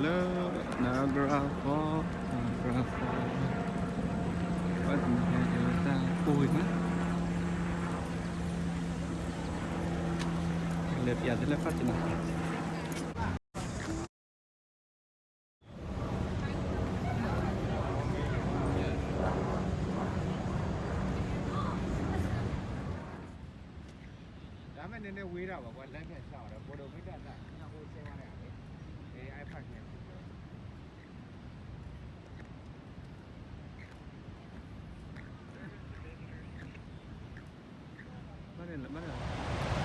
လၢ Niagara Falls, Niagara Falls, ဘၣ်သ့ၣ်ညါတၢ်ကိၢ်ဝံၤမး, လဲၤပျးတလဲၤဖးတနၤ ဒါပေမဲ့နည်းနည်းဝေးတာပေါ့ကွာ လမ်းပြန်လျှောက်ရတယ် ဘိုဒိုမ့ၢ်တၢ်သၣ်ညၣ်အိၣ်ဆဲဝါတဲ့ဟာလေ အဲ အဲ park ညါ မ့ၢ်န့ၣ်လၢ မ့ၢ်န့ၣ်လၢ တၢ်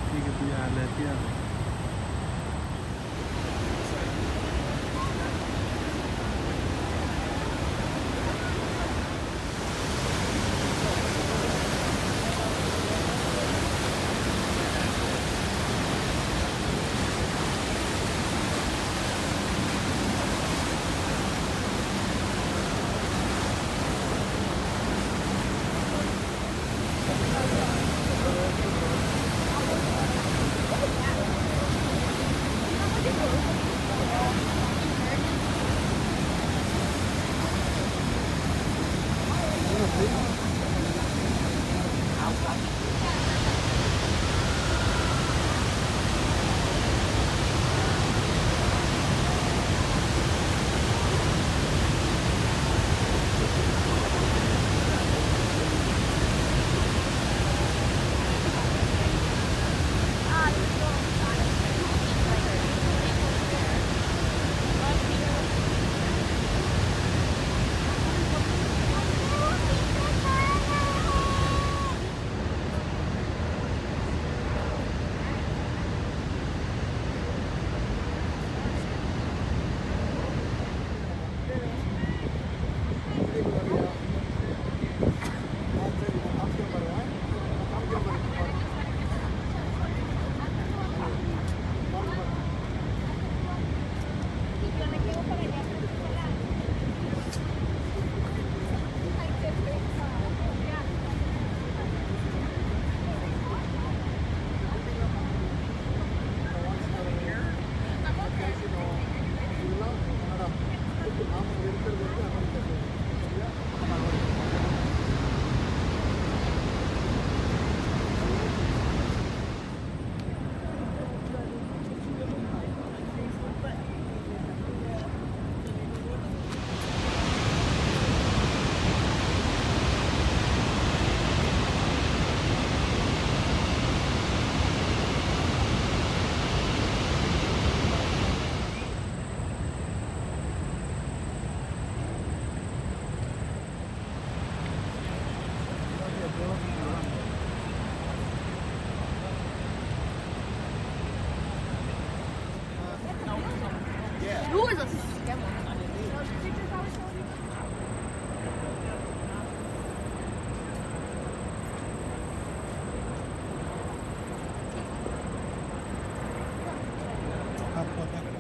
ခံး ကပျးလဲၤတၢ်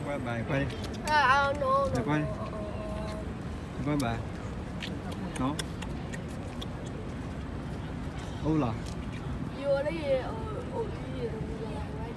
Bye bye, bye. Ah, ah, no, no, no. Bye bye. No. Hola. You already, uh, oh, you already, right?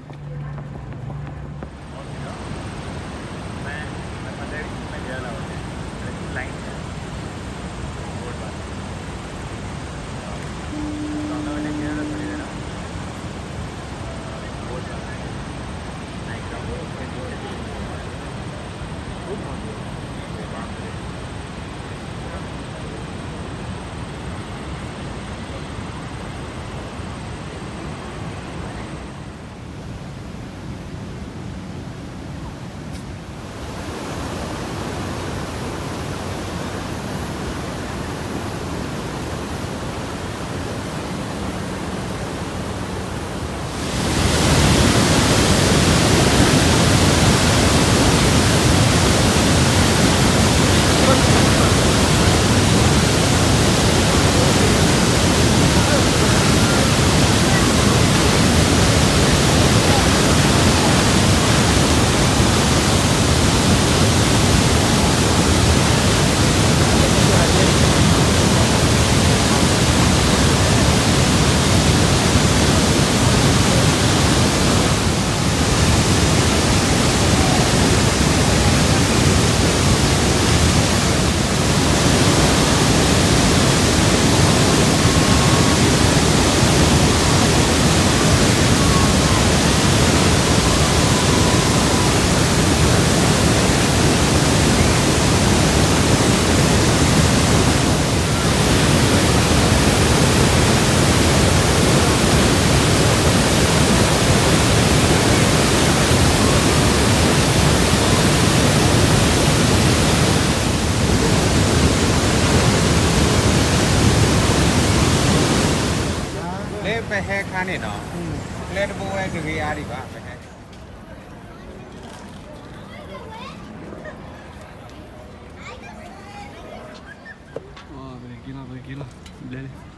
နီၤ, ကျဲတဘိဝဲတဂ့ၤအါဒံးဘၣ်, ပက့ၤလီၤ ပက့ၤလီၤ ဘျဲလံ